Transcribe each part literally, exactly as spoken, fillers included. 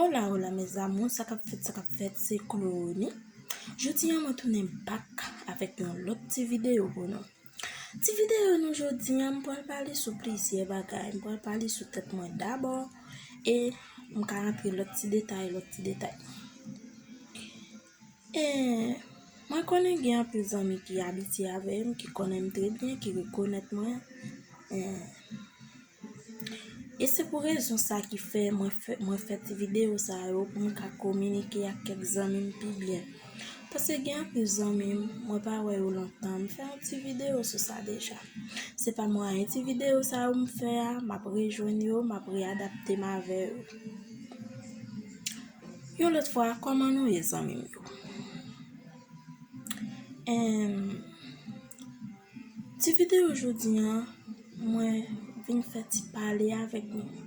Hola, hola, mes amours, sa k ap fèt, sa k ap fèt, se Clonie. Jodi a, mwen tounen back avèk yon lòt ti videyo pou nou. Ti videyo nou jodi a, m pral pale sou plizyè bagay. M pral pale sou tèt mwen dabò, e m ka rantre lòt ti detay, lòt ti detay. E mwen konnen gen anpil zanmi ki abitye avè m, ki konnen m trè byen, ki rekonèt mwen. E, e se pou rezon sa ki fè mwen fè, mwen fè ti videyo sa yo pou m ka kominike ak kèk zanmi m pi byen. Paske gen anpil zanmi m, mwen pa wè yo lontan. M fè yon ti videyo sou sa deja. Se pa mwayen ti videyo sa yo m fè a, m ap rejwenn yo, m ap readapte m avè yo. Yon lòt fwa, kòman nou ye, zanmi m yo? Em, ti videyo jodi a, mwen vin fè ti pale avèk nou.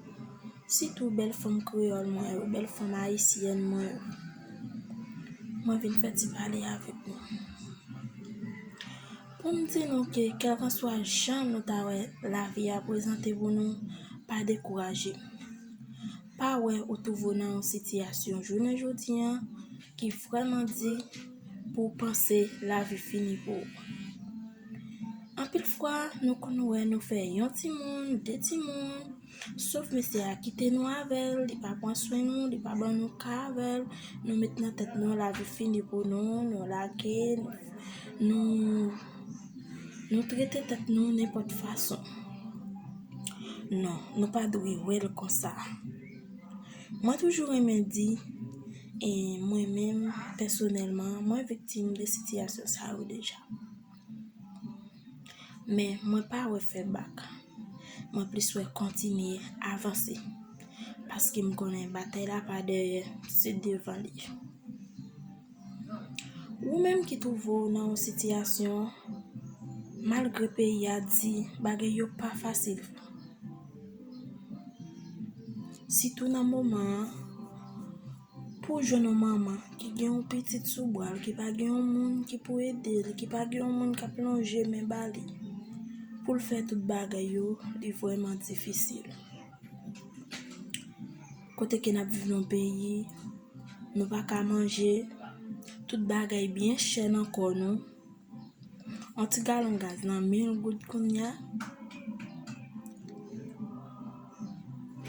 Sitou bèl fanm kreyòl mwen yo, bèl fanm ayisyèn mwen yo. Mwen vin fè ti pale avèk nou. Pou m di nou ke, kèlkanswa jan nou ta wè lavi a prezante pou nou, pa dekouraje. Pa wè ou twouve w nan yon sitiyasyon jounen jodi a ki vrèman di pou w panse lavi fini pou ou. Anpil fwa, nou konn wè nou fè yon timoun, de timoun, sof mesye a kite nou avè l, li pa pran swen nou, li pa ban nou ka avè l, nou met nan tèt nou lavi fini pou nou, nou lage, nou, nou, nou trete tèt nou nenpòt fason. Non, nou pa dwe wè l konsa. Mwen toujou renmen di, e mwen menm, pèsonèlman, mwen viktim de sitiyasyon sa yo deja. Men mwen pa wè fè bak. Mwen plis wè kontinye avanse. Paske m konnen batay la pa dèyè, se devan li. Ou menm ki twouve w nan yon sitiyasyon, malgre peyi a di bagay yo pa fasil, sitou nan moman an, pou w jwenn yon manman ki gen yon pitit sou bra l, ki pa gen yon moun ki pou ede l, ki pa gen yon moun k ap lonje men ba li pou l fè tout bagay yo, li vrèman difisil. Kote ke n ap viv nan peyi, nou pa ka manje, tout bagay byen chè nan kò nou. Yon ti galon gaz nan mil goud kounye a.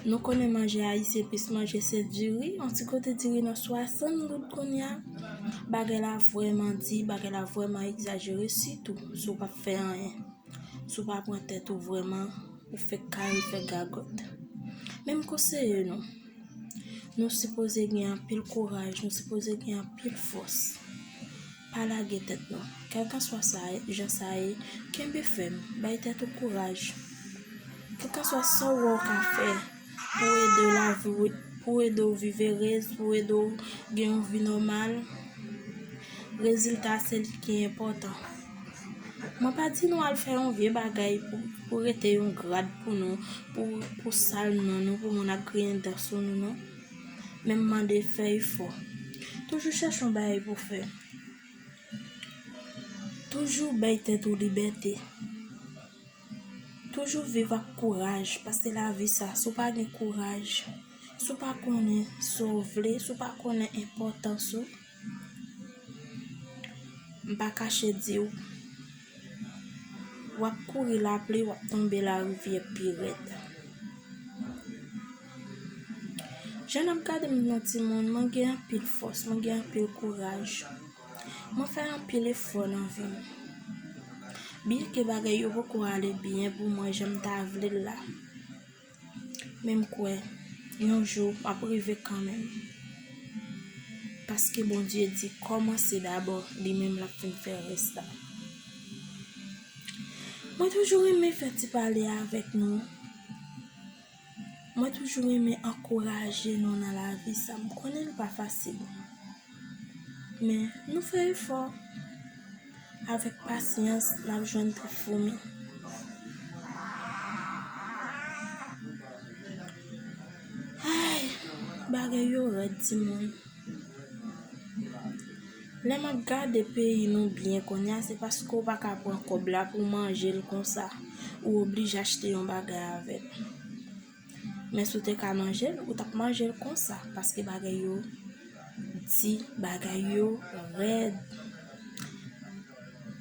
Nou konnen manje ayisyen plis manje se diri, yon ti kote diri nan swasant goud kounye a. Bagay la vrèman di, bagay la vrèman egzajere, sitou si w p ap fè anyen. Si w pa pran tèt ou vrèman, ou fèk kare fè gagòt. Men m konseye nou, nou sipoze gen anpil kouraj, nou sipoze gen anpil fòs. Pa lage tèt nou. Kèlkanswa sa, jan sa ye, kenbe fèm, bay tèt ou kouraj. Kèlkanswa sa w wè w ka fè pou ede lavi w, pou ede w viv erez, pou ede w gen yon vi nòmal, rezilta se li ki enpòtan. Mwen pa di nou al fè yon vye bagay pou, pou rete yon grad pou nou, pou, pou sal non nou, pou moun ap griyen dan sou nou, non. Men m mande fè efò. Toujou chèche yon bagay pou fè. Toujou bay tèt ou libète. Toujou viv ak kouraj, paske lavi sa, si w pa gen kouraj, si w pa konnen sa w vle, si w pa konnen enpòtans ou, m pa kache di w, w ap kouri lapli, w ap tonbe larivyè pi rèd. Jan n ap gade m nan timoun, mwen gen anpil fòs, mwen gen anpil kouraj. Mwen fè anpil efò nan vi m. Byenke bagay yo poko ale byen pou mwen jan m ta vle l la, men m kwè yon jou m ap rive kanmenm. Paske Bondye di, kòmanse dabò, li menm l ap fin fè rès la. Mwen toujou renmen fè ti pale avèk nou. Mwen toujou renmen ankouraje nou nan lavi sa. M konnen l pa fasil. Men, nou fè efò. Avèk pasyans, n ap jwenn twou foumi. Ay, bagay yo rèd, timoun. Lè m ap gade peyi nou byen kounye a, se paske w pa ka pran kòb la pou w manje l konsa. Ou oblije achte yon bagay avè l. Men si w te ka manje l, ou t ap manje l konsa, paske bagay yo di, bagay yo rèd.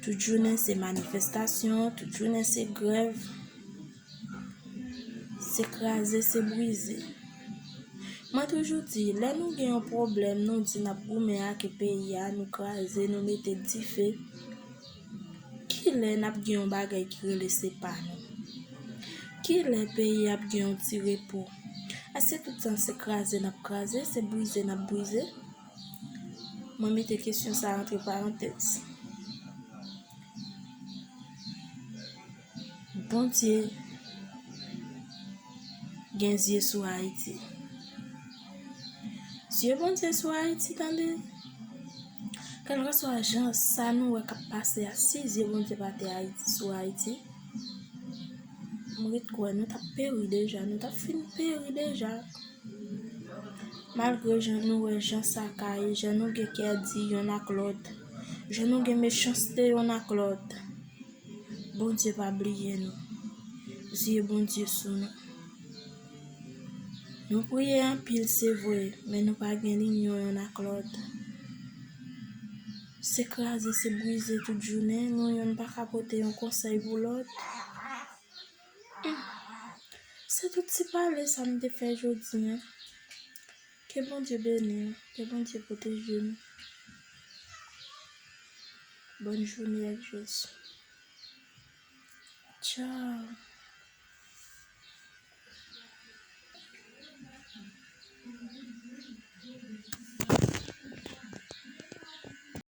Tout jounen se manifestasyon, tout jounen se grèv, se kraze, se brize. Mwen toujou di, lè nou gen yon pwoblèm, nou di n ap goumen ak peyi a, nou kraze, nou mete dife. Kilè n ap gen yon bagay ki rele se pa nou? Kilè peyi ap gen yon ti repo? Èske tout tan se kraze n ap kraze, se brize n ap brize? Mwen mete kesyon sa a antre parantèz. Bondye gen zye sou Ayiti. Zye Bondye sou Ayiti, tande. Kèlkeswa jan sa nou wè k ap pase a, si zye Bondye pa te Ayiti, sou Ayiti, m ret kwè nou t ap peri deja, nou t ap fin peri deja. Malgre jan nou wè jan sa ka ye, jan nou gen kè di yonn ak lòt, jan nou gen mechanste yonn ak lòt, Bondye pa bliye nou. Zye Bondye sou nou. Nou priye anpil, se vre, men nou pa gen linyon yonn ak lòt. Se kraze, se brize tout jounen, nou yonn pa ka pote yon konsèy pou lòt. Hmm. Se tout ti pale sa m te fè jodi a. Ke Bondye beni nou, ke Bondye pwoteje nou. Bòn jounen ak Jezi. Tchaw.